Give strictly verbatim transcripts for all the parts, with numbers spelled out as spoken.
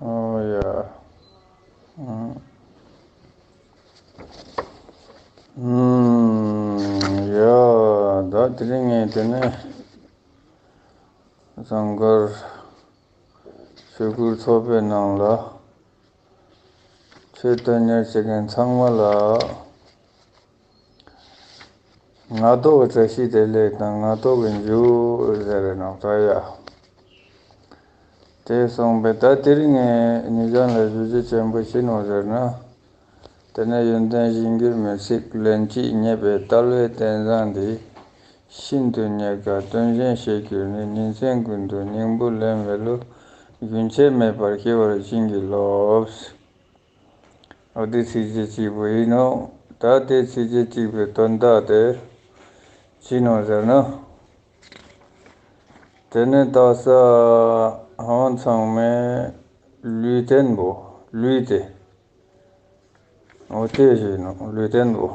ཨོ་ཡ། ཨང་། ཨང་། ཡ། ད་དེ་རིང་ངས་དེ་ནས་ཟངས་དཀར་ཆོས་སྐུའི་ཚོགས་པའི་ནང་ལ་ཆོས་དོན་གཉེར་བྱེད་མཁན་ཚང་མ་ལ་ང་ཐོག་གི་བཀྲ་ཤིས་བདེ་ལེགས་དང་ང་ཐོག་གི་མཇུག་ཟེར་རེ་ནོག་ད་ཡ། དེ་སོང་པས་ད་དེ་རིང་ངས་ཉེ་ཞང་ལ་ཞུ་རྒྱུ་ཆེན་པོ་ཅི་ནོག་ཟེར་ན། དེ་ནས་ཡོན་ཏན་གཞིར་གྱུར་མི་ཚིག་ལན་གཅིག་རྙེད་པའི་དལ་བའི་རྟེན་བཟང་འདི། ཤིན་ཏུ་རྙེད་དཀའ་དོན་གཞན་ཤེས་གྱུར་ནས། ཉིན་མཚན་ཀུན་ཏུ་སྙིང་པོ་ལེན་པའི་བློ། རྒྱུན་ཆད་མེད་པར་སྐྱེ་བར་བྱིན་གྱིས་རློབས། འོ་དེ་ཚིགས་བཅད་གཅིག་པོ་ཡིན་ནོ། ད་དེ་ཚིགས་བཅད་གཅིག་པོའི་དོན་དག་དེ་ཅི་ནོག་ཟེར་ན། དེ་ནས་ད་ས་ཧང་ཚང་མས་ལུས་རྟེན་པོ་ལུས་ཏེ། འོ་དེ་ཞིག་ནོ་ལུས་རྟེན་པོ།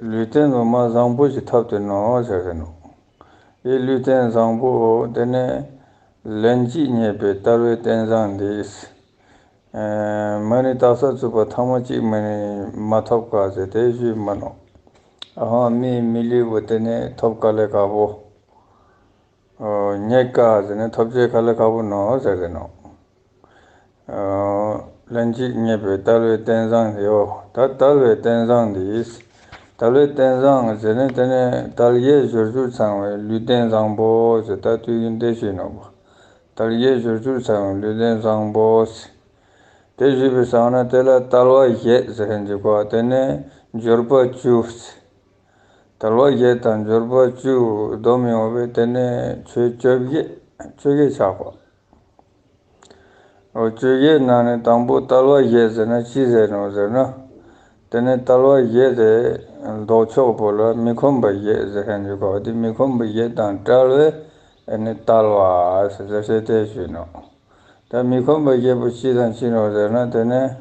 ལུས་རྟེན་པོ་མ་བཟང་པོ་ཞིག་ཐོབ་སྟེ་ནོ་ཟེར་གི་ནོ། ཨེ་ལུས་རྟེན་བཟང་པོ་དེ་ནས་ལན་གཅིག་རྙེད་པའི་དལ་བའི་རྟེན་བཟང་འདི། མ་ནི་རྟགས་གསལ་ཚུགས་པ་ཐ་མ་གཅིག་མ་ནི་མ་ཐོབ་ག་ཟེར་དེ་ཞུས་མ་ནོ། ཨ་ཧང་མི་མི་ལུས་པོ་དེ་ནས་ཐོབ་དཀའ་ལས་ཁག་པོ། རྙེད་དཀའ་ཟེར་ནས་ཐོབ་བྱེད་དཀའ་ལས་ཁག་པོ་ནོ་ཟེར་གི་ནོ། ལན་གཅིག་རྙེད་པའི་དལ་བའི་རྟེན་བཟང་ཡོད། ད་དལ་བའི་རྟེན་བཟང་འདི། དལ་བའི་རྟེན་བཟང་ཟེར་ནས་དེ་ནས་དལ་བའི་སྦྱོར་བཅུ་ཚང་བའི་ལུས་རྟེན་བཟང་པོ་ཟེར་ད་དུས་ཀྱི་འདི་ཞུས་ནོ། དལ་བའི་སྦྱོར་བཅུ་ཚང་བའི་ལུས་རྟེན་བཟང་པོ་ཟེར། དེ་ཞུས་པའི་སང་ན་དེ་ལ་དལ་བ་བཞེད་ཟེར་མཁན་གྱི་གོ་དེ་ནས་འབྱོར་པ་བཅུ་ཟེར། དལ་བ་བཞེད་དང་འབྱོར་པ་བཅུ་བསྡོམས་ཡོང་བས་དེ་ནས་ཆོས་བཅོ་བརྒྱད་བཅོ་བརྒྱད་ཆགས་པ། འོ་བཅོ་བརྒྱད་ནང་ནས་དང་པོ་དལ་བ་བཞེད་ཟེར་ན་ཅི་ཟེར་ནོ་ཟེར་ན། དེ་ནས་དལ་བ་བཞེད་དེ་ལྡོག་ཕྱོགས་པོ་ལ་མི་ཁོམ་པ་བཞེད་ཟེར་མཁན་གྱི་གོ་དེ་མི་ཁོམ་པ་བཞེད་དང་བྲལ་བས་ཨ་ནི་དལ་བ་ཟེར་ཟེར་ཏེ་ཞུས་ནོ། ད་མི་ཁོམ་པ་བཞེད་པོ་ཅི་དང་ཅི་ནོ་ཟེར་ན་དེ་ནས་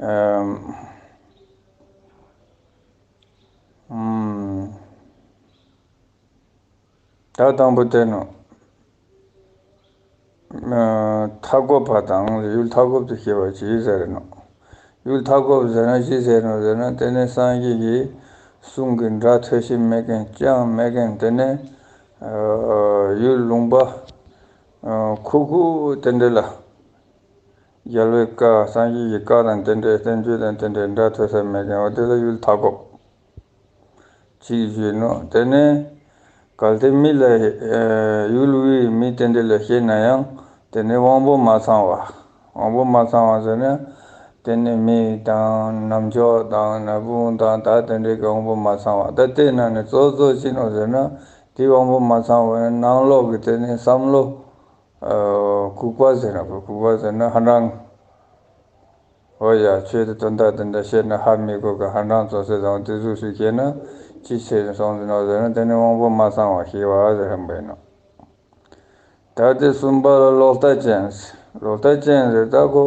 ཨམ། ཨམ། ད་དང་པོ་དེ་ནོ། མཐའ་འཁོབ་པ་དང་ཡུལ་མཐའ་འཁོབ་ཏུ་སྐྱེ་བ་ཅིག་ཟེར་ནོ། ཡུལ་མཐའ་འཁོབ་ཟེར་ན་ཅི་ཟེར་ནོ་ཟེར་ན་དེ་ནི་སངས་རྒྱས་ཀྱི་གསུང་གི་སྒྲ་ཐོས་ཤེས་མེད་མཁན་ཅང་མེད་མཁན་དེ་ནི་ཡུལ་ལུང་པ་ཁུག་ཁུག་དེ་འདྲ་ལ། རྒྱལ་བའི་བཀའ་སངས་རྒྱས་ཀྱི་བཀའ་དང་དེ་འདྲའི་བསྟན་བཅོས་དང་དེ་འདྲའི་སྒྲ་ཐོས་ས་མེད་མཁན་འོ་དེ་ལ་ཡུལ་མཐའ་འཁོབ་ཅིག་ཞུས་ནོ། དེ་ནས་གལ་ཏེ་མི་ལ་ཡུལ་དབུས་མི་དེ་འདྲ་ལ་བཤད་ན་ཡང་དེ་ནས་དབང་པོ་མ་ཚང་བ། དབང་པོ་མ་ཚང་བ་ཟེར་ན་དེ་ནས་མི་དང་རྣམ་ཅོག་དང་ན་བུན་དང་ད་དེ་འདྲའི་གི་དབང་པོ་མ་ཚང་བ། ད་དེ་ན་ནི་གཙོ་གཙོ་ཅི་ནོ་ཟེར་ན་དེ་དབང་པོ་མ་ཚང་བ་ནང་ལོགས་ཀྱི་དེ་ནས་བསམ་བློ། ལྐུགས་པ་ཟེར་ན་ལྐུགས་པ་ཟེར་ན་ཧ་ནང་། འོ་ཡ་ཆོས་དེ་དོན་དག་དེ་འདྲ་བཤད་ན་ཧ་མི་གོ་གི་ཧ་ནང་ཚོ་ཟེར་དང་དེ་ཟུག་ཞིག་བཤད་ན་ཅི་བྱེད་ནས་སོང་ཟེར་ན་ཟེར་ན་དེ་ནི་དབང་པོ་མ་ཚང་བ་ཞེས་པ་ཟེར་ཧམ་པས་ནོ། ད་དེ་གསུམ་པ་ལ་ལོག་ལྟ་ཅན། ལོག་ལྟ་ཅན་ཟེར་ད་ཁོ་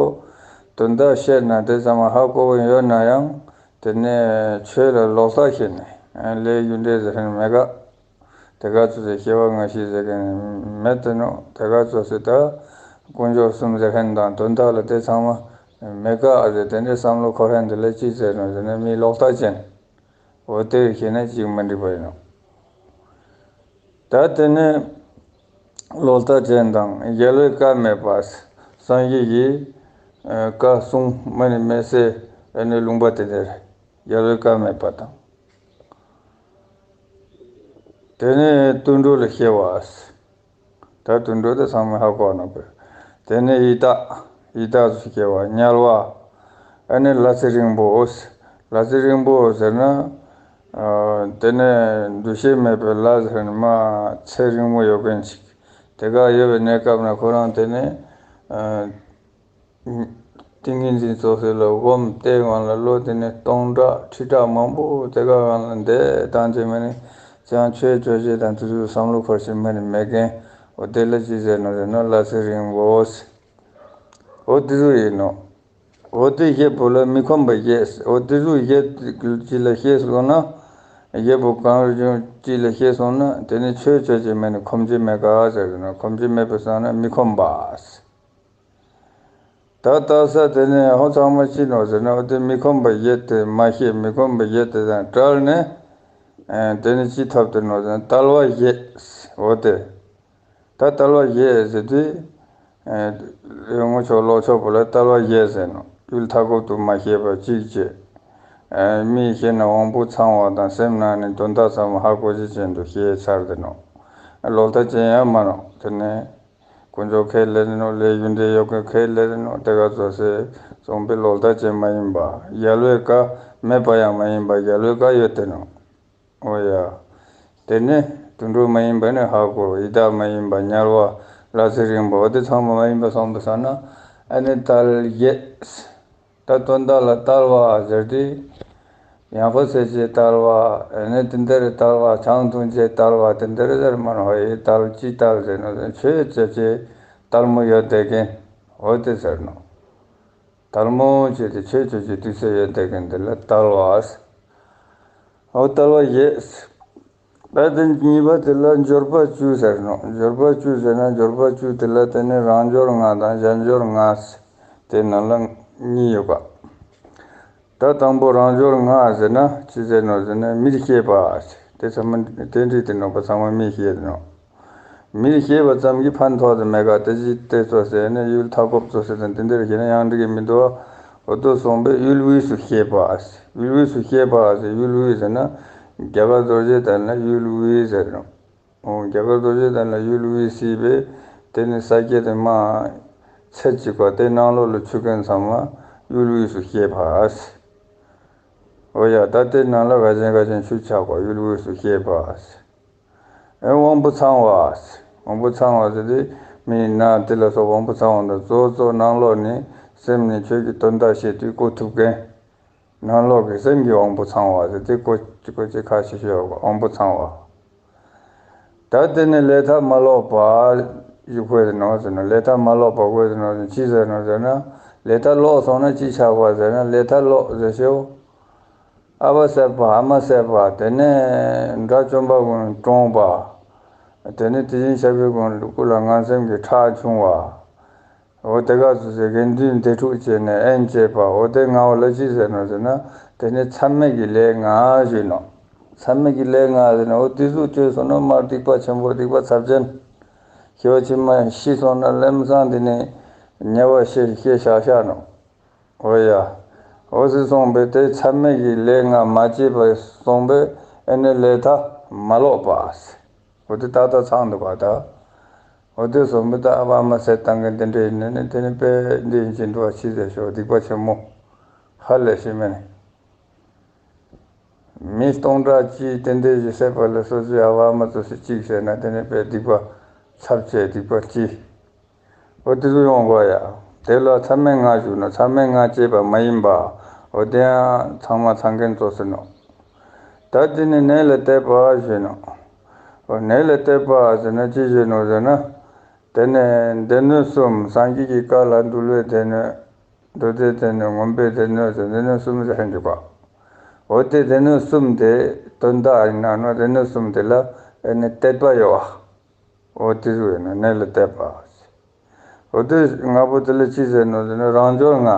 དོན་དག་བཤད་ན་དེ་ཚང་མ་ཧ་གོ་བ་ཡོད་ན་ཡང་དེ་ནས་ཆོས་ལ་ལོག་ལྟ་བྱས་ནས་ལས་རྒྱུ་འབྲས་ཟེར་མཁན་མེད་ག། དེ་ག་ཚོད་ཟེར་སྐྱེ་བ་སྔ་ཕྱི་ཟེར་མཁན་མེད་དེ་ནོ། དེ་ག་ཚོད་ཟེར་ད་དཀོན་མཆོག་གསུམ་ཟེར་མཁན་དང་དོན་དག་ལ་དེ་ཚང་མ་མེད་ག་ཟེར་དེ་འདྲའི་བསམ་བློ་འཁོར་མཁན་དེ་ལ་ཅི་ཟེར་ནོ་ཟེར་ན་མི་ལོག་ལྟ་ཅན། འོ་དེ་བྱས་ན་ཅིག་མ་འགྲིག་པ་ཡིན་ནོ། ད་དེ་ནས་ལོག་ལྟ་ཅན་དང་རྒྱལ་བའི་བཀའ་མེད་པ། སངས་རྒྱས་ཀྱི་བཀའ་གསུང་མ་ནི་མེད་སའི་ཨ་ནི་ལུང་པ་དེ་འདྲ་རེད། རྒྱལ་བའི་བཀའ་མེད་པ་དང་། དེ་ནས་དུད་འགྲོ་ལ་སྐྱེ་བ། ད་དུད་འགྲོ་དེ་ཚང་མས་ཧ་གོ་ནོ་པས། དེ་ནས་ཡི་དྭགས། ཡི་དྭགས་སུ་སྐྱེ་བ་དམྱལ་བ། ཨ་ནི་ལྷ་ཚེ་རིང་པོ། ལྷ་ཚེ་རིང་པོ་ཟེར་ན། དེ་ནས་འདུ་ཤེས་མེད་པའི་ལྷ་ཟེར་ན་མ་ཚེ་རིང་པོ་ཡོད་མཁན་ཅིག་དེ་ག་ཡོད་པའི་གནས་སྐབས་ན་ཁོ་རང་དེ་ནས། ཏིང་ངེ་འཛིན་སོ་སོ་ལ་སྒོམ་དེའི་སྒང་ལ་ལོ་དེ་ནས་སྟོང་ཕྲག་ཁྲི་ཕྲག་མང་པོ་དེ་ག་སྒང་ལ་འདས་བཏང་ཚེ་མ་ནི་ཅང་ཆོས་ཆོས་བྱེད་དང་དེ་ཚོའི་བསམ་བློ་འཁོར་ཞིག་མ་ནི་མེད་མཁན། འོ་དེ་ལ་ཅི་ཟེར་ནོ་ཟེར་ན་ལྷ་ཚེ་རིང་པོ་ཟེར། འོ་དེ་ཚོ་ཡིན་ནོ། འོ་དེ་བཞེད་པོ་ལ་མི་ཁོམ་པ་བཞེད་ཟེར། འོ་དེ་ཚོ་བཞེད་ཅི་ལ་བཞེད་ཟེར་ལོ་ན། བཞེད་པོ་གང་རུང་གཅིག་ལ་བཤད་སོང་ན་དེ་ནི་ཆོས་ཅོ་ཅེས་མེད་ནི་ཁོམ་གྱི་མེད་ག་ཟེར་ན། ཁོམ་གྱི་མེད་པའི་སང་ན་མི་ཁོམ་པ། ད་ལྟ་ས་དེ་ནས་ཧོ་ཚང་མ་ཅི་ནོ་ཟེར་ན། འོ་དེ་མི་ཁོམ་པ་བཞེད་དེ་མ་བཤད། མི་ཁོམ་པ་བཞེད་དེ་དང་བྲལ་ནས་དེ་ནི་ཅི་ཐོབ་དེ་ནོ་ཟེར་ན། དལ་བ་བཞེད། འོ་དེ། ད་དལ་བ་བཞེད་ཟེར་དུས། ངོ་ཆོག་ལོག་ཆོག་པོ་ལ་དལ་བ་བཞེད་ཟེར་ནོ། ཡུལ་མཐའ་འཁོབ་ཏུ་མ་ཤེས་པ་གཅིག་བྱས། མིས་བཤད་ན་དབང་པོ་ཚང་བ་དང་སེམས་ནང་ནས་དོན་དག་ཚང་མ་ཧ་གོ་ཅི་ཅན་དུ་བཤད་ཚར་དེ་ནོ། ལོག་ལྟ་ཅན་ཡང་མ་ནོ། དེ་ནས་དཀོན་མཆོག་ཁས་ལེན་ནོ། ལས་རྒྱུ་འབྲས་ཡོད་མཁན་ཁས་ལེན་ནོ། དེ་ག་ཚོ་ཟེར་གསུངས་པའི་ལོག་ལྟ་ཅན་མ་ཡིན་པ། གཞལ་བའི་བཀའ་མེད་པ་ཡང་མ་ཡིན་པ། གཞལ་བའི་བཀའ་ཡོད་དེ་ནོ། འོ་ཡ། དེ་ནི་དུད་འགྲོ་མ་ཡིན་པ་ནི་ཧ་གོ། ཡི་དྭགས་མ་ཡིན་པ། དམྱལ་བ། ལ་ཚེ་རིང་པོ། འོ་དེ་ཚང་མ་མ་ཡིན་པ་སོང་པ་སང་ན། ཨ་ནི་དལ་བཞེད། ད་དོན་དག་ལ་དལ་བ་ཟེར་དུས། ཡང་ཕ་ཚེ་ཆེ་དལ་བ། ཨ་ནི་དེ་འདྲ་དལ་བ། ཆང་འཐུང་ཆེ་དལ་བ། དེ་འདྲ་ཟེར་མ་ནོ། ཧོ་ཡི་དལ་ཅི་དལ་ཟེར་ནོ་ཟེར་ན། ཆོས་ཅོ་ཅེས་དལ་མོ་ཡོད་བསྡད་མཁན། འོ་དེ་ཟེར་ནོ། དལ་མོ་བྱས་ཏེ་ཆོས་ཅོ་ཅེས་དུས་ཚོད་ཡོད་བསྡད་མཁན་དེ་ལ་དལ་བ། འོ་དལ་བ་བཞེད། ད་དེ་གཉིས་པ་དེ་ལ་འབྱོར་པ་བཅུ་ཟེར་ནོ། འབྱོར་པ་བཅུ་ཟེར་ན། འབྱོར་པ་བཅུ་དེ་ལ་དེ་ནི་རང་འབྱོར་ལྔ་དང་གཞན་འབྱོར་ལྔ། དེ་ནང་ལ་གཉིས་ཡོད་པ། ད་དང་པོ་རང་འབྱོར་ལྔ་ཟེར་ན་ཅི་ཟེར་ནོ་ཟེར་ན། མིར་བཤད་པ། དེ་ཚང་མ་དེ་འདྲ་དེ་ནོ་པ་ཚང་མ་མིར་བཤད་དེ་ནོ། མིར་བཤད་པ་ཙམ་གྱིས་ཕན་ཐོགས་དེ་མེད་ག། དེ་ཅི་དེ་ཚོ་ཟེར་ནས་ཡུལ་མཐའ་འཁོབ་ཚོ་ཟེར་དང་དེ་འདྲ་བཤད་ན་ཡང་འགྲིག་གི་མི་འདུག། འོ་དེ་སོང་པས་ཡུལ་དབུས་སུ་བཤད་པ། ཡུལ་དབུས་སུ་བཤད་པ་ཟེར། ཡུལ་དབུས་ཟེར་ན་རྒྱ་གར་རྡོ་རྗེ་གདན་ལ་ཡུལ་དབུས་ཟེར་ནོ། འོ་རྒྱ་གར་རྡོ་རྗེ་གདན་ལ་ཡུལ་དབུས་ཟེར་བས། དེ་ནི་ས་སྐྱ་དེ་མ་ཚད་ཅིག་ག། དེ་ནང་ལོགས་ལ་ཆུ་མཁན་ཚང་མ་ཡུལ་དབུས་སུ་བཤད་པ། འོ་ཡ། ད་དེ་ནང་ལ་ག་ཅན་ག་ཅན་ཆུ་ཆགས་པ་ཡུལ་དབུས་སུ་བཤད་པ། ཨེ་དབང་པོ་ཚང་བ། དབང་པོ་ཚང་བ་ཟེར་དུས་མིག་རྣ་དེ་ལ་སོགས་དབང་པོ་ཚང་བ་དང་གཙོ་གཙོ་ནང་ལོགས་ནས་སེམས་ནས་ཆོས་ཀྱི་དོན་དག་བཤད་དུས་གོ་ཐུབ་མཁན། ནང་ལོགས་ཀྱི་སེམས་ཀྱི་དབང་པོ་ཚང་བ་ཟེར་དུས་གོ་གོ་ཅི་ཁ་ཤས་ཤིག་ཡོད་པ། དབང་པོ་ཚང་བ། ད་དེ་ནི་ལས་མཐའ་མ་ལོག་པ། ཞུ་དགོས་ནོ་ཟེར་ན། ལས་མཐའ་མ་ལོག་པ་དགོས་ནོ་ཟེར་ན་ཅི་ཟེར་ནོ་ཟེར་ན། ལས་མཐའ་ལོག་སོང་ན་ཅི་ཆགས་པ་ཟེར་ན། ལས་མཐའ་ལོག་ཟེར་ཞེའོ། ཨ་ཕ་བསད་པ། ཨ་མ་བསད་པ། དེ་ནས་དགྲ་བཅོམ་པ་ཀུན་བཀྲོངས་པ། དེ་ནས་དེ་བཞིན་གཤེགས་པའི་ཀུན་སྐུ་ལ་ངན་སེམས་ཀྱི་ཁྲག་ཕྱུང་བ། འོ་དེ་ག་ཚོད་ཟེར། དགེ་འདུན་སྡེ་འཁྲུགས་བྱས་ནས་དབྱེན་བྱེད་པ། འོ་དེ་ལྔ་བོ་ལ་ཅི་ཟེར་ནོ་ཟེར་ན། དེ་ནི་མཚམས་མེད་ཀྱི་ལས་ལྔ་ཞུས་ནོ། མཚམས་མེད་ཀྱི་ལས་ལྔ་ཟེར་ན། འོ་དེ་ཚོ་བཅོས་སོང་ན་མར་སྡིག་པ་ཆེན་པོ། སྡིག་པ་ཚབས་ཆེན། སྐྱེ་བ་ཕྱི་མ་ཤི་སོང་ན་ལམ་སང་དེ་ནི་དམྱལ་བ་ཤི་ཤི་བཞག་བཞག་ནོ། འོ་ཡ། འོ་ཟེར་སོང་པས་དེ་མཚམས་མེད་ཀྱི་ལས་ལྔ་མ་བྱས་པ་སོང་པས་ཨེ་ནི་ལས་མཐའ་མ་ལོག་པ། འོ་དེ་ཏག་ཏག་ཚང་འདུག་ག་ད། འོ་དེ་སོང་པས་ད་ཨ་ཕ་ཨ་མ་བསད་བཏང་མཁན་དེ་འདྲ་ཡིན་ན་ནི། དེ་ནི་དཔེ་འདི་ཡིན་གྱི་འདུག་པ། ཕྱི་ཟེར་ཞོག། སྡིག་པ་ཆེན་མོ། ཧ་ལས་ཤེས་མེད་ནི། མི་སྟོང་ཕྲག་གཅིག་དེ་འདྲ་ཞིག་བསད་པ་ལ་སོ་སོའི་ཨ་ཕ་ཨ་མ་ཚོ་སུ་གཅིག་བསད་ན་དེ་ནི་དཔེ་སྡིག་པ་ཚབས་ཆེ། སྡིག་པ་ལྕི། འོ་དེ་ཚོ་ཡོང་དགོས་ཡ། དེ་ལ་མཚམས་མེད་ལྔ་ཞུ་ནོ། མཚམས་མེད་ལྔ་བྱས་པ་མ་ཡིན་པ། འོ་དེ་ཡང་ཚང་མ་ཚང་མཁན་ཚོ་ཟེར་ནོ། ད་དེ་ནི་ནད་ལ་གཏད་པ་ཞུས་ནོ། འོ་ནད་ལ་གཏད་པ་ཟེར་ན་ཅི་ཞུས་ནོ་ཟེར་ན། དེ་ནི་སྡེ་སྣོད་གསུམ། སངས་རྒྱས་ཀྱི་བཀའ་ལ་འདུལ་བའི་སྡེ་སྣོད། མདོ་སྡེའི་སྡེ་སྣོད། མངོན་པའི་སྡེ་སྣོད་ཟེར་སྡེ་སྣོད་གསུམ་ཟེར་ཧན་འཇུག་པ། འོ་དེ་སྡེ་སྣོད་གསུམ་དེ་དོན་དག་ཡིན་ན་ནོ། སྡེ་སྣོད་གསུམ་དེ་ལ་ཨེ་ནི་གཏད་པ་ཡོད་པ། འོ་དེ་ཚོ་ཡིན་ན་ནད་ལ་གཏད་པ། འོ་དེ་ལྔ་པོ་དེ་ལ་ཅི་ཟེར་ནོ་ཟེར་ན་རང་འབྱོར་ལྔ།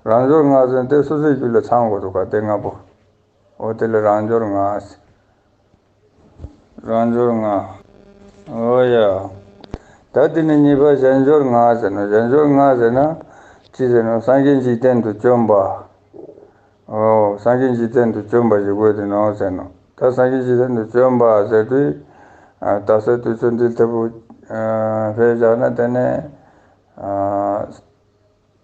རང་འབྱོར་ལྔ་ཟེར་ན་དེ་སོ་སོའི་རྒྱུད་ལ་ཚང་དགོས་འདུག་ག། དེ་ལྔ་པོ། འོ་དེ་ལ་རང་འབྱོར་ལྔ་ཟེར། རང་འབྱོར་ལྔ། འོ་ཡ། ད་དེ་ནས་གཉིས་པ་གཞན་འབྱོར་ལྔ་ཟེར་ནོ། གཞན་འབྱོར་ལྔ་ཟེར་ན་ཅི་ཟེར་ནོ། སངས་རྒྱས་འཇིག་རྟེན་དུ་བྱོན་པ། འོ་སངས་རྒྱས་འཇིག་རྟེན་དུ་བྱོན་པ་ཞིག་དགོས་དེ་ནོ་ཟེར་ནོ། ད་སངས་རྒྱས་འཇིག་རྟེན་དུ་བྱོན་པ་ཟེར་དུས། ད་ས་དུས་ཚོད་འདི་ལྟ་བུ་བས་བཞག་ན་དེ་ནས།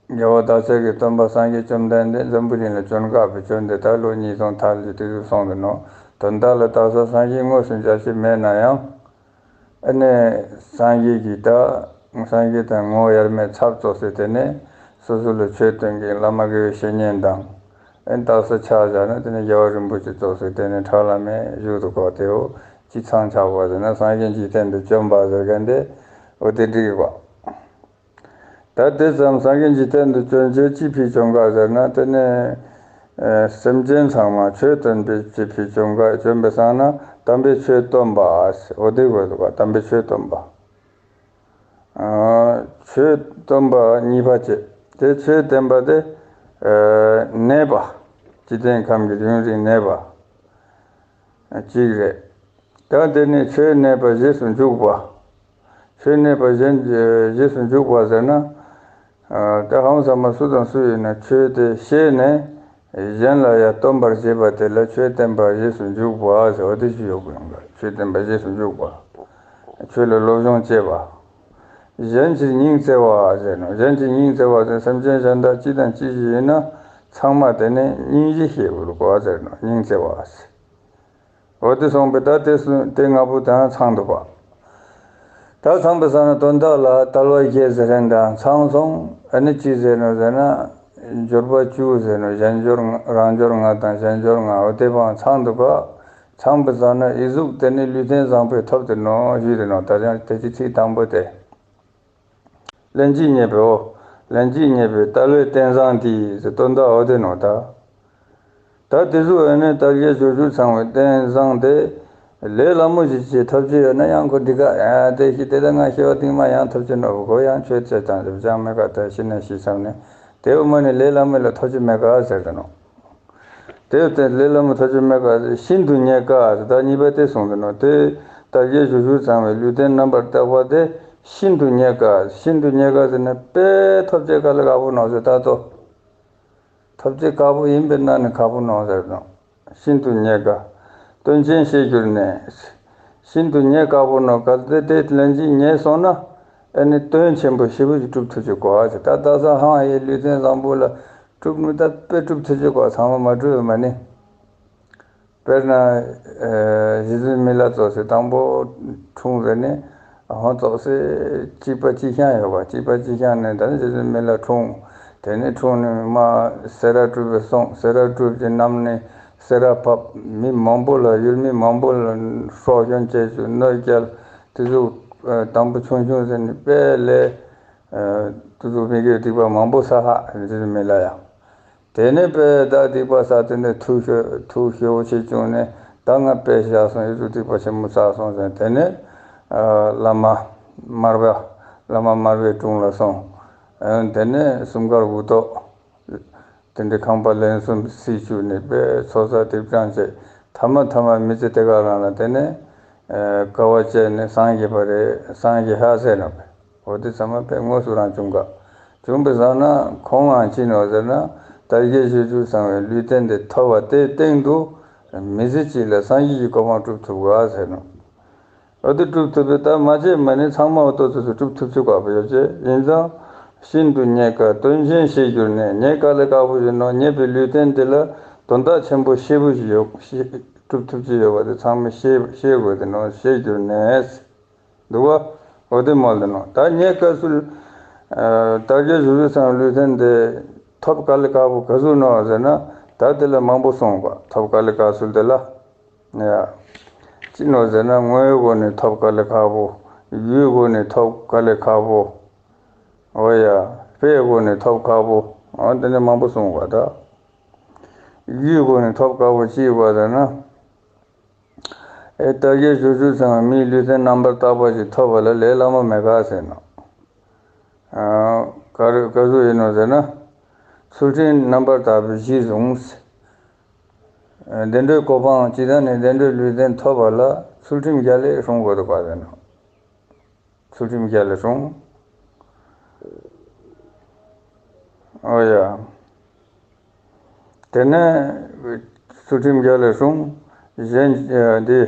རྒྱལ་བ་དྭགས་པོའི་སྟོན་པ་སངས་རྒྱས་བཅོམ་ལྡན་འདས་འཛམ་བུ་གླིང་ལ་བྱོན་སྐབས་བྱོན་ཏེ་ད་ལོ་ཉིས་སྟོང་ཐལ་གྱི་དུས་སུ་སོང་གི་ནོ། དོན་དག་ལ་དྭགས་པོ་སངས་རྒྱས་དངོས་སུ་མཇལ་རྒྱུ་མེད་ན་ཡང་། ཨ་ནི་སངས་རྒྱས་ཀྱི་ད་སངས་རྒྱས་དང་ངོ་བོ་དབྱེར་མེད་ཚབ་ཙམ་ཟེར་དེ་ནས་སོ་སོ་ལ་ཆོས་སྟོན་མཁན་བླ་མ་དགེ་བའི་བཤེས་གཉེན་དང་། ཨ་ནི་དྭགས་པོ་ཆ་བཞག་ན་དེ་ནས་རྒྱལ་བ་རིན་པོ་ཆེ་ཙམ་ཟེར་དེ་ནས་ཁྲ་ལམ་མེ་བཞུགས་འདུག་གོ། དེའོ་ཅི་ཚང་ཆགས་པ་ཟེར་ན་སངས་རྒྱས་འཇིག་རྟེན་དུ་བྱོན་པ་ཟེར་མཁན་དེ་འོ་དེ་འགྲིག་པ། ད་དེ་ཙམ་སངས་རྒྱས་འཇིག་རྟེན་དུ་བྱོན་རྗེས་ཅི་ཕྱིར་བྱོན་ག་ཟེར་ན། དེ་ནས་ སེམས་ཅན་ཚང་མ་ཆོས་སྟོན་པའི་ཆེད་དུ་བྱོན་ག་བྱོན་པའི་སང་ན་དམ་པའི་ཆོས་སྟོན་པ། འོ་དེ་དགོས་འདུག་ག་དམ་པའི་ཆོས་སྟོན་པ། ཆོས་སྟོན་པ་གཉིས་པ་བྱས། དེ་ཆོས་བསྟན་པ་དེ་གནས་པ། འཇིག་རྟེན་ཁམས་ཀྱི་ཡུན་རིང་གནས་པ་གཅིག་རེད། ད་དེ་ནས་ཆོས་གནས་པ་རྗེས་སུ་འཇུག་པ། ཆོས་གནས་པ་གཞན་རྗེས་སུ་འཇུག་པ་ཟེར་ན། ད་ཧང་ཚང་མ་སུ་དང་སུ་ཡིན་ན་ཆོས་དེ་ཤེས་ནས་གཞན་ལ་ཡང་སྟོན་པར་བྱེད་པ་དེ་ལ་ཆོས་བསྟན་པ་རྗེས་སུ་འཇུག་པ་ཟེར་བ་དེ་ཞིག་ཡོད་དགོས་ཡོང་གི། ཆོས་བསྟན་པ་རྗེས་སུ་འཇུག་པ། ཆོས་ལ་སློབ་སྦྱོང་བྱེད་པ། གཞན་གྱི་སྙིང་བརྩེ་བ་ཟེར་ནོ། གཞན་གྱི་སྙིང་བརྩེ་བ་ཟེར་སེམས་ཅན་གཞན་དག་ཅི་དང་ཅི་ཞིག་ཡིན་ན་ཚང་མ་དེ་ནས་སྙིང་རྗེ་ཞེས་དགོས་གོ་ཟེར་ནོ། སྙིང་བརྩེ་བ་ཟེར། འོ་དེ་སོང་པས་ད་དེ་སུ་དེ་ལྔ་པོ་དང་ཚང་འདུག་པ། ད་ཚང་པའི་སང་ན་དོན་དག་ལ་དལ་བ་བརྒྱད་ཟེར་མཁན་དང་ཚང་སོང་། ཨ་ནི་ཅི་ཟེར་ནོ་ཟེར་ན། འབྱོར་པ་བཅུ་ཟེར་ནོ། གཞན་འབྱོར་ལྔ་རང་འབྱོར་ལྔ་དང་གཞན་འབྱོར་ལྔ། འོ་དེ་བང་ཚང་འདུག་ག་ཚང་པའི་སང་ན་ཨི་ཟུག་དེ་ནི་ལུས་རྟེན་བཟང་པོའི་ཐོབ་དེ་ནོ་ཞུས་དེ་ནོ། ད་ཡང་དེ་ཅི་ཚིག་དང་པོ་དེ། ལན་གཅིག་རྙེད་པའི་འོ། ལན་གཅིག་རྙེད་པའི་དལ་བའི་རྟེན་བཟང་དེ་ཟེར་དོན་དག་འོ་དེ་ནོ་ད། ད་དེ་ཚོ་ཨེ་ནས་དལ་བའི་ཞོ་ཞུ་ཚང་བའི་རྟེན་བཟང་དེ། ལས་སླ་མོ་ཞིག་བྱེད་ཐབས་ཅི་ཡོད་ན་ཡང་ཁོ་འདི་ག་ཨ་དེ་ཞིག་དེ་ལ་ང་ཤི་བ་སྟིང་མ་ཡང་ཐོབ་ཀྱི་ནོ་གོ་ཡང་ཆོས་ཆེ་དང་རེབ་ཅང་མེད་ག་ད་ཤི་ན་ཤི་བསམ་ནས་དེ་འོ་མ་ནི་ལས་སླ་མོ་ལ་ཐོབ་ཀྱི་མེད་ག་ཟེར་དེ་ནོ། དེ་ལྟར་ལས་སླ་མོ་ཐོབ་ཀྱི་མེད་ག་ཤིན་ཏུ་རྙེད་དཀའ་ཟེར་ད་གཉིས་པ་དེ་གསུངས་ཏེ་ནོ། དེ་དལ་བའི་ཞོ་ཞུ་ཚང་བའི་ལུས་རྟེན་རྣམ་པར་དག་པ་དེ་ཤིན་ཏུ་རྙེད་དཀའ། ཤིན་ཏུ་རྙེད་དཀའ་ཟེར་ན་དཔེ་ཐོབ་ཅེས་དཀའ་ལས་ཁག་པོ་ནོ་ཟེར་ད་དོ། ཐོབ་ཅེས་དཀའ་པོ་ཡིན་པའི་ནང་ནས་ཁག་པོ་ནོ་ཟེར་ནོ། ཤིན་ཏུ་རྙེད་དཀའ། སྟོན་ཆེན་ཞེས་གྱུར་ནས། ཤིན་ཏུ་རྙེད་དཀའ་པོ་ནོ་གལ་ཏེ་དེ་ལན་གཅིག་རྙེད་སོང་ན། ཨེ་ནི་དོན་ཆེན་པོ་ཞེ་པོ་ཞིག་སྒྲུབ་ཐུབ་ཀྱི་གོ་ཨ་ཅེ་ད་ད་ས་ཧང་ཡེ་ལུས་རྟེན་བཟང་པོ་ལ་སྒྲུབ་ནུས་ད་དཔེ་སྒྲུབ་ཐུབ་ཀྱི་གོ་ཚང་མ་མ་སྒྲུབ་མ་ནི། དཔེར་ན། ཨེ་རྗེ་བཙུན་མི་ལ་ཙོགས་སེ་དང་པོ་འཁྲུངས་ཟེར་ནས་ཧོན་ཙོགས་སེ་གཅིག་པ་གཅིག་རྐྱང་ཡོད་པ་གཅིག་པ་གཅིག་རྐྱང་ནས་ད་ནི་རྗེ་བཙུན་མི་ལ་འཁྲུངས། དེ་ནས་འཁྲུངས་ནས་མ་སེ་ར་སྒྲུབ་པའི་སོང་སེ་ར་སྒྲུབ་ཀྱི་རྣམ་ནས་སེ་ར་ཕབ་མི་མང་པོ་ལ་ཡུལ་མི་མང་པོ་ལ་སྲོག་སྐྱོན་བྱས་ཚུལ་གནོད་སྐྱེལ་དེ་ཚོ་དང་པོ་ཆུང་ཆུང་ཟེར་ནས་དཔེ་ལས་དེ་ཚོ་མི་དགེ་སྡིག་པ་མང་པོ་བསགས་ཧ་རྗེ་བཙུན་མི་ལ་ཡང་། དེ་ནས་དཔེ་ད་སྡིག་པ་བསགས་དེ་ནས་ཐུགས་ཤོ་ཐུགས་ཤོ་ཆེ་བྱུང་ནས་ད་ང་དཔེ་བཞག་སོང་ཡུལ་དུ་སྡིག་པ་ཆེན་མོ་བསགས་སོང་ཟེར་དེ་ནས་བླ་མ་མར་པ་བླ་མ་མར་པའི་དྲུང་ལ་སོང་། དེ་ནས་སུམ་མཁར་དགུ་ཐོག་དེ་འདྲའི་ཁང་པ་ལན་གསུམ་སྲིད་བྱུས་ནས་དཔེ་ཚོགས་བསགས་སྡིག་སྦྱང་བྱས་ཐ་མ་ཐ་མ་མི་ཚེ་དེ་ག་རང་ལ་དེ་ནས་དཀའ་བ་སྤྱད་ནས་སངས་རྒྱས་པ་རེད། སངས་རྒྱས་ཧ་ཟེར་ནོ་བས། འོ་དེ་ཚང་མ་དཔེ་དངོས་སུ་རང་བྱུང་ག་བྱུང་བའི་བཟང་ན་ཁོང་ངང་ཅི་ནོ་ཟེར་ན་དལ་བརྒྱད་ཞི་ཁྲོ་ཚང་བའི་ལུས་རྟེན་དེ་ཐོབ་པ་དེའི་སྟེང་དུ་མི་ཚེ་གཅིག་ལ་སངས་རྒྱས་ཀྱི་གོ་འཕང་སྒྲུབ་ཐུབ་ག་ཟེར་ནོ། འོ་དེ་སྒྲུབ་ཐུབ་པའི་ད་མ་བྱས་མ་ནི་ཚང་མ་འོ་ཏོ་ཚོ་ཚོ་སྒྲུབ་ཐུབ་ཚུལ་ག་བ་ཡོད་ཅེ་ཡིན་ཙང་། ཤིན་ཏུ་རྙེད་དཀའ་དོན་ཆེན་ཞེས་གྱུར་ནས་རྙེད་དཀའ་ལས་ཁག་པོ་ཞིག་ནོ། རྙེད་པའི་ལུས་རྟེན་དེ་ལ་དོན་དག་ཆེན་པོ་ཞེ་པོ་ཞིག་ཡོད་ཞེས་སྒྲུབ་ཐུབ་ཀྱི་ཡོད་པ་དེ་ཚང་མས་ཤེས་ཤེས་དགོས་དེ་ནོ་ཞེས་གྱུར་ནས། འདུག་བ། འོ་དེ་མོལ་དུ་ནོ། ད་རྙེད་དཀའ་ཚུལ། དལ་བརྒྱད་ཞི་ཁྲོ་ཚང་ལུས་རྟེན་དེ་ཐོབ་དཀའ་ལས་ཁག་པོ་ག་ཟུག་ནོ་ཟེར་ན། ད་དེ་ལ་མང་པོ་གསུངས་པ་ཐོབ་དཀའ་ལས་ཁག་ཚུལ་དེ་ལ། ཡ། ཅི་ནོ་ཟེར་ན་དངོས་ཡོད་སྒོ་ནས་ཐོབ་དཀའ་ལས་ཁག་པོ། ཡུལ་སྒོ་ནས་ཐོབ་དཀའ་ལས་ཁག་པོ། འོ་ཡ། དཔེའི་སྒོ་ནས་ཐོབ་ཁག་པོ། འོ་དེ་ནས་མང་པོ་གསུངས་པ་ད། ཡུལ་སྒོ་ནས་ཐོབ་དཀའ་པོ་ཅི་ཡོད་པ་ཟེར་ན། ཨེ་དལ་བརྒྱད་ཞི་ཁྲོ་ཚང་བའི་མིའི་ལུས་རྟེན་རྣམ་པར་དག་པ་ཞིག་ཐོབ་པ་ལ་ལས་སླ་མོ་མེད་ག་ཟེར་ནོ། ཨ། ག་རེ་ག་ཟུག་ཡིན་ནོ་ཟེར་ན། ཚུལ་ཁྲིམས་རྣམ་པར་དག་པའི་གཞི་བཟུང་། བདེ་འགྲོའི་གོ་འཕང་ཇི་ལྟར་ནས་བདེ་འགྲོའི་ལུས་རྟེན་ཐོབ་པ་ལ་ཚུལ་ཁྲིམས་རྒྱ་ལས་སྲུང་དགོས་འདུག་ག་ཟེར་ནོ། ཚུལ་ཁྲིམས་རྒྱ་ལས་སྲུང་། ཨོ་ཡ། དེ་ནས་ཚུལ་ཁྲིམས་རྒྱ་ལས་སྲུང་། གཞན་འདི།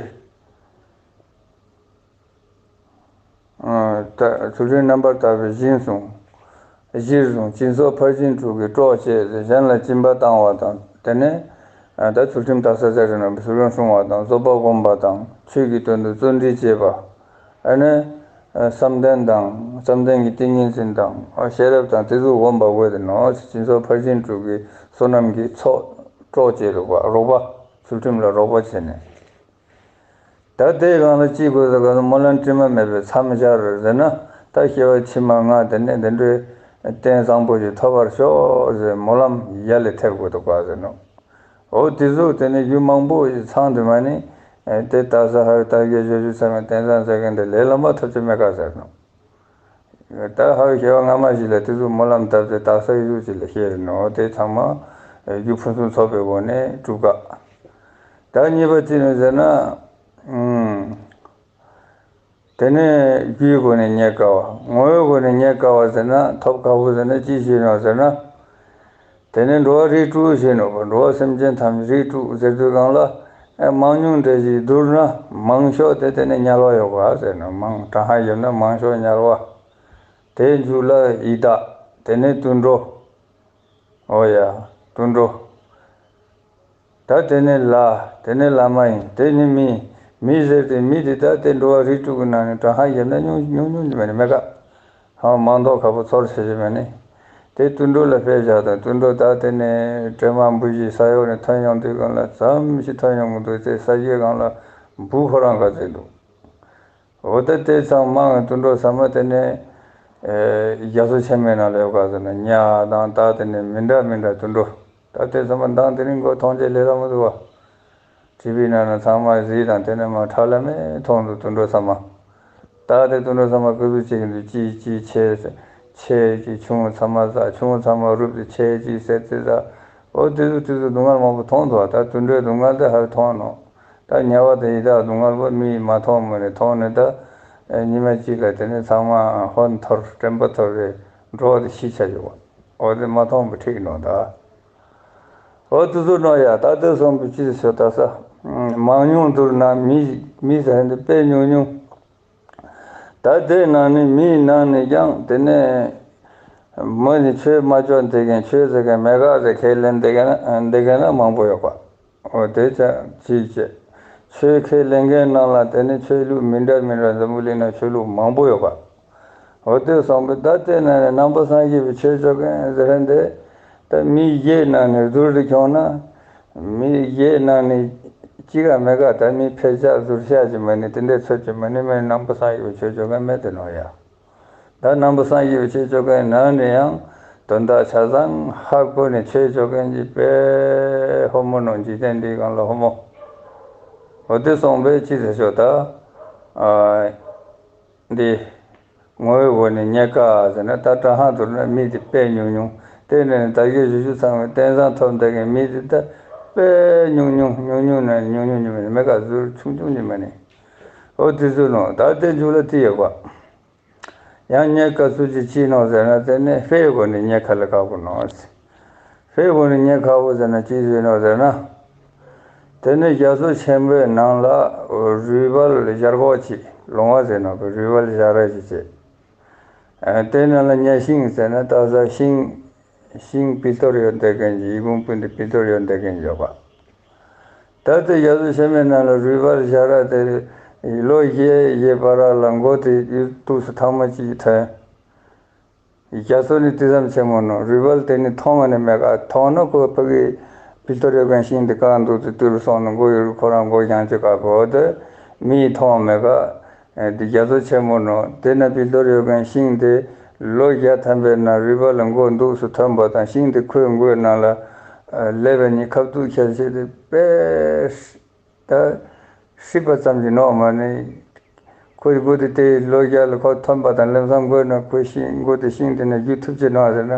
ཚུལ་ཁྲིམས་རྣམ་པར་དག་པའི་གཞི་བཟུང་། གཞིར་བཟུང་། སྦྱིན་སོགས་ཕར་ཕྱིན་དྲུག་གི་གྲོགས་བྱས་ཏེ་གཞན་ལ་སྦྱིན་པ་བཏང་བ་དང་དེ་ནས། ད་ཚུལ་ཁྲིམས་དག་ས་ཟེར་ན་ཚུལ་ཁྲིམས་སྲུང་བ་དང་རྫོགས་པ་བསྒོམ་པ་དང་ཆོས་ཀྱི་དོན་དུ་བརྩོན་འགྲུས་བྱེད་པ། ཨ་ནི། བསམ་གཏན་དང་བསམ་གཏན་གྱི་ཏིང་ངེ་འཛིན་དང་ཤེས་རབ་དང་དེ་ཚོ་བསྒོམ་པ་དགོས་ཏེ་ནོ། སྦྱིན་སོགས་ཕར་ཕྱིན་དྲུག་གི་བསོད་ནམས་ཀྱི་ཚོགས་གྲོགས་བྱེད་རོགས་པ་རོགས་པ་ཚུལ་ཁྲིམས་ལ་རོགས་པ་བྱས་ནས། ད་དེའི་སྒང་ལ་ཅི་དགོས་ཟེར་ག་ན་སྨོན་ལམ་དྲི་མ་མེད་པའི་མཚམས་སྦྱར་ཟེར་ན་ད་སྐྱེ་བ་ཕྱི་མ་ལྔ་དེ་ནས་བདེ་འགྲོའི་རྟེན་བཟང་པོ་ཞིག་ཐོབ་པར་ཤོག་ཟེར་སྨོན་ལམ་ཡ་ལས་ཐེབས་དགོས་འདུག་ག་ཟེར་ནོ། འོ་དེ་ཚོ་དེ་ནས་རྒྱུ་མང་པོ་ཞིག་ཚང་དུ་མ་ནི། དེ་ལྟ་ས་ཧ་ད་གའི་བཞི་བཅུ་ཚང་བའི་རྟེན་བཟང་ཟེར་མཁན་དེ་ལས་ལམ་པ་ཐོབ་ཀྱི་མེད་ག་ཟེར་ནོ། ད་ཧ་ཤེས་པ་སྔ་མ་ཞིག་ལ་དེ་ཚོ་སྨོན་ལམ་བཏབ་སྟེ་དག་ས་ཡི་གཟུགས་ཅིག་ལ་ཤེས་རེད་ནོ། དེ་ཚང་མ་རྒྱུ་ཕུན་སུམ་ཚོགས་པའི་སྒོ་ནས་གྲུབ་ཀ། ད་གཉིས་པ་ཅི་ནས་ཟེར་ན། དེ་ནས་རྒྱུའི་སྒོ་ནས་རྙེད་དཀའ་བ། ངོ་བོའི་སྒོ་ནས་རྙེད་དཀའ་བ་ཟེར་ན་ཐོབ་དཀའ་བོ་ཟེར་ན་ཅི་ཞིག་ཡིན་ནོ་ཟེར་ན། དེ་ནས་འགྲོ་བ་རིགས་དྲུག་ཞིག་ནོ། འགྲོ་བ་སེམས་ཅན་ཐམས་ཅད་རིགས་དྲུག་ཟེར་དུས་སྒང་ལ། མང་ཉུང་འདྲ་ཞིག་བསྡུར་ན་མང་ཤོས་དེ་དེ་ནས་དམྱལ་བ་ཡོད་པ་ཟེར་ནོ། མང་དྲང་ཧ་ཡོད་ན་མང་ཤོས་དམྱལ་བ། དེའི་མཇུག་ལ་ཡི་དྭགས། དེ་ནས་དུད་འགྲོ། འོ་ཡ། དུད་འགྲོ། ད་དེ་ནི་ལྷ། དེ་ནི་ལྷ་མ་ཡིན། དེ་ནི་མི། མི་ཟེར་ཏེ་མི་དེ་ད་དེ་འགྲོ་བ་རིགས་དྲུག་གི་ནང་ནས་གྲངས་ཧ་ཡིན་ན་ཉུང་ཉུང་ཉུང་ཉུང་མ་ནི་མེད་ཀ། ཧ་མང་དོག་ཁ་པོ་ཚོར་ཆེ་ཆེ་མ་ནི། དེ་དུད་འགྲོ་ལ་དཔེ་བཞག་དང་དུད་འགྲོ་ད་དེ་ནི་དྲེད་མ་འབུ་བཞི་ས་འོག་ནས་ཐོན་ཡོང་དུས་སྒང་ལ་ཙམ་ཞིག་ཐོན་ཡོང་གི་འདུག་ཚེ་ས་གཞིའི་སྒང་ལ་འབུ་ཁོ་རང་ག་ཚོད་འདུག་འོ་ད་དེ་ཚང་མ་དུད་འགྲོ་ཚང་མ་དེ་ནས་རྒྱ་མཚོ་ཆེན་མོའི་ནང་ལ་ཡོད་ག་ཟེར་ན་ཉ་དང་ད་དེ་ནས་མི་འདྲ་མི་འདྲ་དུད་འགྲོ། ད་དེ་ཚང་མ་མདང་དེ་རིང་མགོ་མཐོང་ཆེད་ལས་ལ་མི་འདུག་བ། ཊི་ཝི་ནང་ན་ཚང་མ་གཟིགས་དང་དེ་ནས་མ་ཁྲ་ལམ་མེ་མཐོང་འདུག་དུད་འགྲོ་ཚང་མ། ད་དེ་དུད་འགྲོ་ཚང་མ་ཀུ་ཟུ་གཅིག་གི་འདུག་ཅི་ཅི་ཆེ་ཆེ་ཅི་ཆུང་ཚང་མ་ཟ་ཆུང་ཚང་མ་རུབ་ཏེ་ཆེ་ཅི་ཟེར་ཏེ་ཟ། འོ་དེ་ཚོ་དེ་ཚོ་སྡུག་བསྔལ་མང་པོ་མཐོང་འདུག་ད་དུད་འགྲོའི་སྡུག་བསྔལ་དེ་ཧ་མཐོང་ནོ། ད་དམྱལ་བ་དང་ཡི་དྭགས་སྡུག་བསྔལ་པོ་མིས་མ་མཐོང་མ་ནི་མཐོང་ནི་ད། ཉི་མ་གཅིག་ལ་དེ་ནི་ཚང་མ་ཧོན་འཐོར་དྲན་པ་འཐོར་རེ་འགྲོ་བ་དེ་ཤི་ཆ་ཡོད་པ། འོ་དེ་མ་མཐོང་པ་ཁྲིག་ནོ་ད། འོ་དེ་ཚོ་ནོ་ཡ་ད་དེ་སོང་པའི་ཕྱིར་ཞོ་ད་ས། མང་ཉུང་བསྡུར་ན་མི་མི་ཟེར་འདི་དཔེ་ཉུང་ཉུང་། ད་དེའི་ནང་ནས་མིའི་ནང་ནས་ཀྱང་དེ་ནས་མི་ནི་ཆོས་མ་ཆོག་འདི་གན་ཆོས་ཟེར་གན་མེད་ག་ཟེར་ཁས་ལེན་འདི་གན་འདི་གན་ན་མང་པོ་ཡོད་པ། འོ་དེ་ཙམ་ཅིག་བྱས། ཆོས་ཁས་ལེན་མཁན་ནང་ལ་དེ་ནི་ཆོས་ལུགས་མི་འདྲ་མི་འདྲ་འཛམ་བུ་གླིང་ན་ཆོས་ལུགས་མང་པོ་ཡོད་པ། འོ་དེ་སོང་པས་ད་དེ་ནས་ནང་པ་སངས་རྒྱས་པའི་ཆོས་ཆོ་མཁན་ཟེར་མཁན་དེ། ད་མི་བརྒྱའི་ནང་ནས་བསྡུར་དུ་ཁྱོང་ན། མི་བརྒྱའི་ནང་ནས་གཅིག་ག་མེད་ག་ད་མི་ཕལ་ཆེར་ཟུར་ཤ་ཅིག་མ་ནི་དེ་འདྲའི་ཚོད་ཀྱི་མ་ནི་མེད་ནང་པ་སངས་རྒྱས་པའི་ཆོས་ཆོ་མཁན་མེད་དེ་ནོ་ཡ། ད་ནང་པ་སངས་རྒྱས་པའི་ཆོས་ཆོ་མཁན་ནང་ནས་ཡང་དོན་དག་ཆ་ཚང་ཧ་གོ་ནས་ཆོས་ཆོ་མཁན་གྱི་དཔེ་ཧོ་མོ་ནོ་འཇིག་རྟེན་འདིའི་སྒང་ལ་ཧོ་མོ། འོ་དེ་སོང་པས་ཅི་ཟེར་ཆོག་ད། ཨ། འདི། ངོ་བོའི་སྒོ་ནས་རྙེད་དཀའ་ཟེར་ན་ད་དྲང་ཧ་དུར་ན་མི་དེ་དཔེ་ཉུང་ཉུང་། དེ་ནས་ད་གའི་བཞི་བཅུ་ཚང་བའི་རྟེན་བཟང་ཐོབ་འདི་གའི་མི་དེ་ད་དཔེ་ཉུང་ཉུང་ཉུང་ཉུང་ན་ཉུང་ཉུང་ཉུང་མ་ནི་མེད་ག་ཟུར་ཆུང་ཆུང་ཉུང་མ་ནི། འོ་དེ་ཚོ་ནོ་ད་དེ་མཇུག་ལ་དེ་ཡོད་པ། ཡང་རྙེད་དཀའ་ཚུལ་གྱི་ཅི་ནོ་ཟེར་ན་དེ་ནི་དཔེའི་སྒོ་ནས་རྙེད་ཁ་ལ་ཁག་པོ་ནོ། དཔེའི་སྒོ་ནས་རྙེད་ཁག་པོ་ཟེར་ན་ཅི་ཟེར་ནོ་ཟེར་ན། དེ་ནི་རྒྱ་མཚོ་ཆེན་པོའི་ནང་ལ་རུས་སྦལ་བཞར་གོག་ཅིག་ལོང་བ་ཟེར་ནོ་གི་རུས་སྦལ་བཞར་ར་ཅིག་བྱས། དེ་ནང་ལ་གཉའ་ཤིང་ཟེར་ན་ད་ས་ཤིང་། ཤིང་པི་ཏོར་ཡོད་བསྡད་མཁན་གྱི་ཡི་གུང་སྤུན་དེ་པི་ཏོར་ཡོད་བསྡད་མཁན་ཡོད་པ། ད་ལྟ་རྒྱ་མཚོ་ཆེན་མོའི་ནང་ལ་རུས་སྦལ་བཞར་ར་དེ་ལོ་བཞི་བཞི་བར་ལ་མགོ་དེ་ཡུལ་དུས་སུ་ཐང་མ་གཅིག་ཐོན། རྒྱ་མཚོ་ནི་དེ་ཙམ་ཆེན་མོ་ནོ་རུས་སྦལ་དེ་ནི་མཐོང་བ་ནི་མེད་ག་མཐོང་ན་ཁོ་ཕ་གི་པི་ཏོར་ཡོད་མཁན་ཤིང་དེ་གང་འདུག་དེ་དུས་སུ་སོང་ནས་མགོ་ཡུར་ཁོ་རང་མགོ་བཞང་བཅུག་ག་གོ་དེ་མིའི་མཐོང་བ་མེད་ག་དེ་རྒྱ་མཚོ་ཆེན་མོ་ནོ་དེ་ན་པི་ཏོར་ཡོད་མཁན་ཤིང་དེ་ལོ་བརྒྱ་ཐམ་པའི་ནང་རུས་སྦལ་ལ་མགོ་འདུག་སུ་ཐོན་པ་དང་ཤིང་དེ་ཁོའི་མགོའི་ནང་ལ་ཨ་སླེབས་པའི་ཉིན་ཁ་ཐུག་ཁྱེར་བྱས་ཏེ་དཔེ་ད་སྲིད་པ་ཙམ་གྱི་ནོ་མ་ནི། ཁོའི་མགོ་དེ་དེ་ལོ་བརྒྱ་ལ་ཁོ་ཐོན་པ་དང་ལམ་སང་མགོའི་ནང་ཁོའི་ཤིང་མགོ་དེ་ཤིང་དེ་ནས་རྒྱུ་ཐུབ་ཀྱི་ནོ་ཟེར་ན་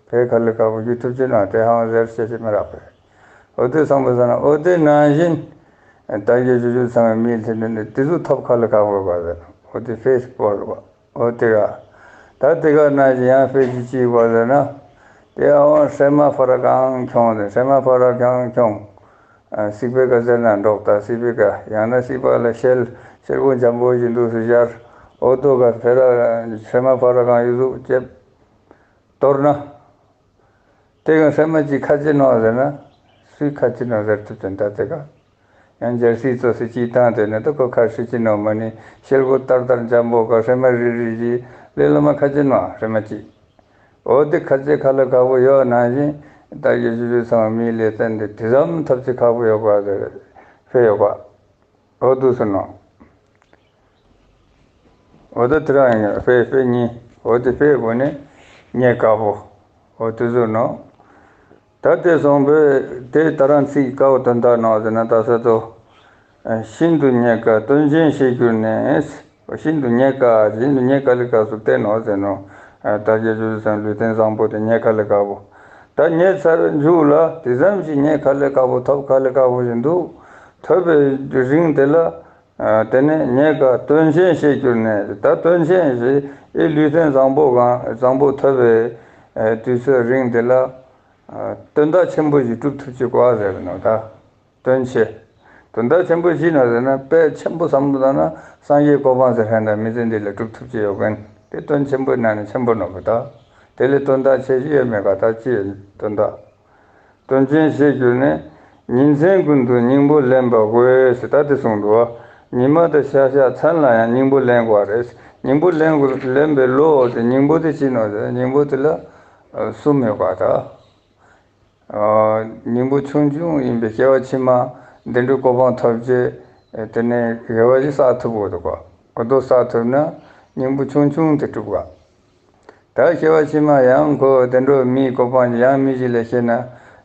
ཕའི་ཁ་ལ་ཁ་པོ་རྒྱུ་ཐུབ་ཀྱི་ནོ་དེ་ཧང་ཟེར་བྱས་ཏེ་མི་རག་པས། འོ་དེ་སོང་པ་ཟེར་ན་འོ་དེ་ནང་བཞིན། ད་གའི་བཞི་བཅུ་ཚང་བའི་མིའི་ལྷན་དེ་འདི་དེ་ཚོ་ཐོབ་ཁ་ལ་ཁ་བོར་བ་ཟེར། འོ་དེ་ཕེ་སི་བོར་བ། འོ་དེ་ག་ད་དེ་ག་ནང་བཞིན་ཡང་ཕེ་ཅི་ཅི་བ་ཟེར་ན། དེ་ཨ་བ་སྲན་མ་ཕ་ར་གང་ཁྱོང་དེ་སྲན་མ་ཕ་ར་གང་ཁྱོང་། སིག་པེ་ག་ཟེར་ན་འབྲོག་ད་སིག་པེ་ག་ཡང་ན་སིག་པ་ལ་ཤེལ་ཤེལ་སྒོ་འཇམ་པོ་ཞིག་འདུག་སུ་ཤར། འོ་དོ་ག་ཕེ་ར་སྲན་མ་ཕ་ར་གང་ཡུ་ཟུག་ཅེབ། གཏོར་ན། དེ་ག་སྲན་མ་གཅིག་ཁ་ཅི་ནོ་ཟེར་ན། སུས་ཁ་ཅི་ནོ་ཟེར་ཐུབ་ཅན་ད་དེ་ག་ཡང་འཇར་སི་ཙོ་སི་ཅི་བཏང་དེ་ནི་ད་ཁོ་ཁ་ཧྲི་ཅི་ནོ་མ་ནི་ཤེལ་སྒོ་ཏར་ཏར་འཇམ་པོ་ག་སྲན་མ་རི་རི་ཅི་ལེ་ལོ་མ་ཁ་ཅི་ནོ་སྲན་མ་གཅིག་འོ་དེ་ཁ་ཅི་ཁ་ལ་ཁ་བོ་ཡོད་ནང་བཞིན་ད་ཡོད་ཞུ་ཞུ་ཚང་མི་ལས་བསྟན་དེ་དེ་ཙམ་ཐབས་ཅི་ཁ་བོ་ཡོད་པ་དེ་ཕེ་ཡོད་པ། འོ་དུ་སུ་ནོ། འོ་ད་དེ་རང་ཡིན་ཕེ་ཕེ་གཉིས། འོ་དེ་ཕེ་དགོས་ནི་རྙེད་དཀའ་བོ། འོ་དུ་སུ་ནོ། ད་དེ་སོང་པས་དེ་ད་རང་ཚིག་ཀའོ་དོན་དག་ནོ་ཟེར་ན་ད་ས་ཏོ། ཤིན་ཏུ་རྙེད་དཀའ་དོན་ཆེན་ཤེས་གྱུར་ནས། ཤིན་ཏུ་རྙེད་དཀའ་ཤིན་ཏུ་རྙེད་དཀའ་ལས་དཀའ་སུ་བསྟན་ནོ་ཟེར་ནོ། ད་རྒྱལ་སྤྱོད་ཚང་ལུས་རྟེན་བཟང་པོ་དེ་རྙེད་དཀའ་ལས་དཀའ་བོ། ད་རྙེད་ཚར་བའི་མཇུག་ལ་དེ་ཙམ་ཞིག་རྙེད་དཀའ་ལས་དཀའ་བོ་ཐོབ་དཀའ་ལས་དཀའ་བོ་ཞིག་འདུག་ཐོབ་པའི་རིང་དེ་ལ། དེ་ནས་རྙེད་དཀའ་དོན་ཆེན་ཤེས་གྱུར་ནས། ད་དོན་ཆེན་ཞེས་ཨི་ལུས་རྟེན་བཟང་པོ་གང་བཟང་པོ་ཐོབ་པའི་དུས་ཚོད་རིང་དེ་ལ། དོན་དག་ཆེན་པོ་ཞིག་སྒྲུབ་ཐུབ་ཀྱི་གོ་བ་ཟེར་ནོ་ད། དོན་ཆེ། དོན་དག་ཆེན་པོ་ཞིག་ནོ་ཟེར་ན་དཔེ་ཆེན་པོ་བསམ་བློ་བཏང་ན་སངས་རྒྱས་གོ་འཕང་ཟེར་མཁན་དང་མི་ཚེ་འདི་ལ་སྒྲུབ་ཐུབ་ཀྱི་ཡོད་མཁན་དེ་དོན་ཆེན་པོའི་ནང་ནས་ཆེན་པོ་ནོ་གི་ད། དེ་ལས་དོན་དག་ཆེ་ཞིག་ཡོད་མེད་ག་ད་ཅི་ཡོད་དོན་དག་དོན་ཆེན་ཤེས་གྱུར་ནས། ཉིན་མཚན་ཀུན་ཏུ་སྙིང་པོ་ལེན་པ་དགོས་ཟེར་ད་དེ་གསུངས་འདུག་བ། ཉི་མ་དང་ཤར་ཤར་མཚན་ལ་ཡང་སྙིང་པོ་ལེན་དགོས་རེད། སྙིང་པོ་ལེན་དགོས་ལེན་པའི་ལོ་དེ་སྙིང་པོ་དེ་ཅི་ནོ་ཟེར་སྙིང་པོ་དེ་ལ་གསུམ་ཡོད་པ་ད། སྙིང་པོ་ཆུང་ཆུང་ཡིན་པའི་སྐྱེ་བ་ཕྱི་མ་བདེ་འགྲོའི་གོ་འཕང་ཐོབ་རྗེས་དེ་ནས་དགེ་བ་ཞིག་བསགས་ཐུབ་དགོས་འདུག་ག་འོ་དོ་བསགས་ཐུབ་ན་སྙིང་པོ་ཆུང་ཆུང་དེ་གྲུབ་ག་ད་སྐྱེ་བ་ཕྱི་མ་ཡང་ཁོ་བདེ་འགྲོ་མིའི་གོ་འཕང་ཡང་མི་ཞིག་ལ་སྐྱེས་ན་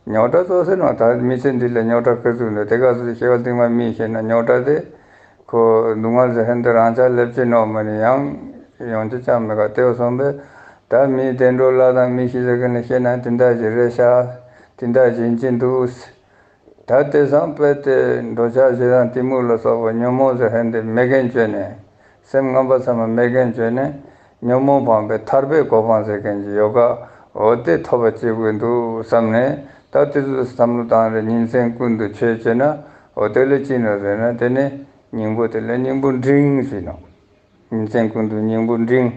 རྙོག་དྲ་ཚོགས་ཟེར་ནོ། ད་མི་ཚེ་འདི་ལ་རྙོག་དྲ་ག་ཚོད་འདུག་དེ་ག་ཚོད་སྐྱེ་བ་རྟིང་མ་མི་སྐྱེས་ན་རྙོག་དྲ་དེ་ཁོ་སྡུག་བསྔལ་ཟེར་ཧན་དེ་རང་ཅག་སླེབས་ཀྱི་ནོ་མ་ནི་ཡང་ཡོང་རྒྱུ་ཅང་མེད་ག་དེ་བ་སོང་པས་ད་མི་བདེ་འགྲོ་ལ་དང་མི་ཤི་ཟེར་གི་ནི་སྐྱེས་ན་དེ་འདྲ་ཞིག་རེད་ཤག་དེ་འདྲ་ཞིག་ཡིན་གྱི་འདུག་ད་དེ་བཟང་པོ་དེ་འདོད་ཆགས་ཞེ་སྡང་གཏི་མུག་ལ་སོགས་པ་ཉོན་མོངས་ཟེར་ཧན་དེ་མེད་མཁན་བཅོས་ནས། སེམས་ངན་པ་ཚང་མ་མེད་མཁན་བཅོས་ནས། ཉོན་མོངས་སྤངས་པའི་ཐར་པའི་གོ་འཕང་ཟེར་མཁན་ཅིག་ཡོད་ག་འོ་དེ་ཐོབ་པ་བྱེད་དགོས་འདུག་བསམ་ནས། ད་དེ་ཚོ་བསམ་བློ་བཏང་རེ་ཉིན་མཚན་ཀུན་ཏུ་ཆོས་བྱེད་ན། འོ་དེ་ལས་ཅི་ནོ་ཟེར་ན་དེ་ནི་སྙིང་པོ་དེ་ལས་སྙིང་པོ་འབྲིང་ཞིག་ནོ། ཉིན་མཚན་ཀུན་ཏུ་སྙིང་པོ་འབྲིང་།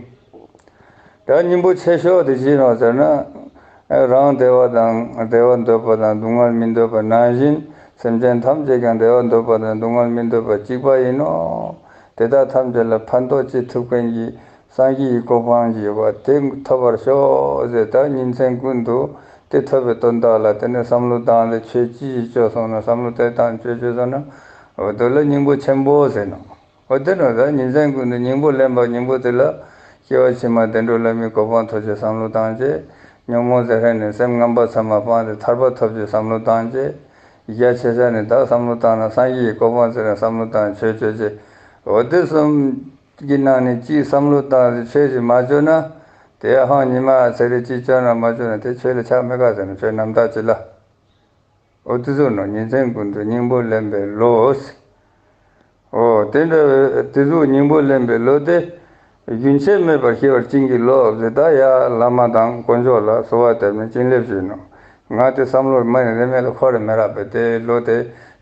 ད་སྙིང་པོ་ཆེ་ཤོས་དེ་ཅི་ནོ་ཟེར་ན། རང་བདེ་བ་དང་བདེ་བ་འདོད་པ་དང་སྡུག་བསྔལ་མི་འདོད་པ་ནང་བཞིན་སེམས་ཅན་ཐམས་ཅད་ཀྱང་བདེ་བ་འདོད་པ་དང་སྡུག་བསྔལ་མི་འདོད་པ་གཅིག་པ་ཡིན་ནོ། དེ་དག་ཐམས་ཅད་ལ་ཕན་ཐོགས་བྱེད་ཐུབ་མཁན་གྱི་སངས་རྒྱས་ཀྱི་གོ་འཕང་གྱི་ཡོད་པ་དེ་ཐོབ་པར་ཤོག་ཟེར། ད་ཉིན་མཚན་ཀུན་ཏུ་དེ་ཐོབ་པའི་དོན་དག་ལ་དེ་ནས་བསམ་བློ་བཏང་སྟེ་ཆོས་ཅི་ཞིག་བཅོས་སོང་ན་བསམ་བློ་དེ་དང་ཆོས་བཅོས་སོང་ན་འོ་དེ་ལ་སྙིང་པོ་ཆེན་པོ་ཟེར་ནོ། འོ་དེ་ནོ་ད་ཉིན་མཚན་ཀུན་ཏུ་སྙིང་པོ་ལེན་པ་སྙིང་པོ་དེ་ལ་སྐྱེ་བ་ཕྱི་མ་བདེ་འགྲོ་ལྷ་མིའི་གོ་འཕང་ཐོབ་ཅེས་བསམ་བློ་བཏང་བྱས། ཉོན་མོངས་ཟེར་མཁན་ནི་སེམས་ངན་པ་ཚང་མ་སྤངས་ཏེ་ཐར་པ་ཐོབ་ཅེས་བསམ་བློ་བཏང་བྱས། རྒྱ་ཆེ་ས་ནས་ད་བསམ་བློ་བཏང་ན་སངས་རྒྱས་ཀྱི་གོ་འཕང་ཟེར་ན་བསམ་བློ་བཏང་ཆོས་བཅོས་བྱས། འོ་དེ་གསུམ་གྱི་ནང་ནས་གཅིག་བསམ་བློ་བཏང་སྟེ་ཆོས་ཅིག་མ་བཅོས་ན། དེ་ཧང་ཉི་མ་ཚེ་རེ་གཅིག་བཅོས་ན་མ་བཅོས་ན་དེ་ཆོས་ལ་ཆགས་མེད་ག་ཟེར་ན་ཆོས་རྣམ་དག་ཅིག་ལ། འོ་དེ་ཚོ་ནོ་ཉིན་མཚན་ཀུན་ཏུ་སྙིང་པོ་ལེན་པའི་ལོ། འོ་དེ་འདྲ་བའི་དེ་ཚོ་སྙིང་པོ་ལེན་པའི་ལོ་དེ། རྒྱུན་ཆད་མེད་པར་སྐྱེ་བར་བྱིན་གྱིས་རློབས་ཟེར། ད་ཡ་བླ་མ་དང་དཀོན་མཆོག་ལ་གསོལ་བ་འདེབས་ནས་བྱིན་རླབས་ཞུས་ནོ། ང་དེ་བསམ་བློར་མ་ནི་རེ་མེད་ལ་འཁོར་རེ་མི་རག་པས་དེ་ལོ་དེ་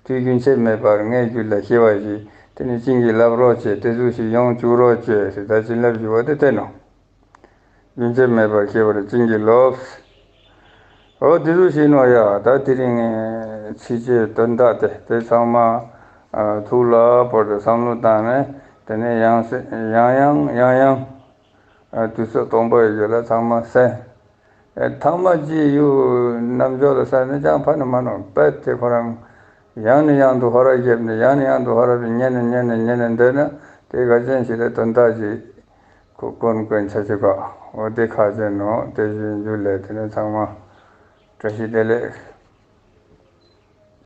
དུས་རྒྱུན་ཆད་མེད་པར་ངའི་རྒྱུད་ལ་སྐྱེ་བ་ཞིག་དེ་ནི་བྱིན་གྱིས་བརླབ་རོགས་བྱེད། དེ་ཚོ་ཞིག་ཡོང་བཅུག་རོགས་བྱེད་ཟེར་ད་བྱིན་རླབས་ཞུ་བ་དེ་བསྟན་ནོ། རྒྱུན་ཆད་མེད་པར་སྐྱེ་བར་བྱིན་གྱིས་རློབས། འོ་དེ་ཚོ་ཞིག་ནོ་ཡ། ད་དེ་རིང་ཚིགས་བཅད་དོན་དག་དེ་དེ་ཚང་མ་ཐུགས་ལ་བོར་ཏེ་བསམ་བློ་བཏང་ནས་དེ་ནས་ཡང་སེ་ཡང་ཡང་ཡང་ཡང་དུས་ཚོད་སྟོང་པ་ཡོད་ལ་ཚང་མ་གསན། ཐང་མ་ཅི་ཡུ་རྣམ་འཇོག་ལ་ས་ནས་ཅང་ཕ་ནི་མ་ནོ་པད་དེ་ཁོ་རང་ཡང་ནས་ཡང་དུ་ཧོ་ར་བརྒྱབ་ནས་ཡང་ནས་ཡང་དུ་ཧོ་ར་བི་ཉན་ནས་ཉན་ནས་ཉན་ནས་འདོད་ན་དེ་ག་ཅན་ཞིག་ལ་དོན་དག་ཅིག་ཁོ་དཀོན་དཀོན་ཆ་ཆེ་ག་འོ་དེ་ཁ་ཅན་ནོ་དེ་བཞིན་རྒྱུ་ལས་དེ་ནས་ཚང་མ་བཀྲ་ཤིས་བདེ་ལེགས།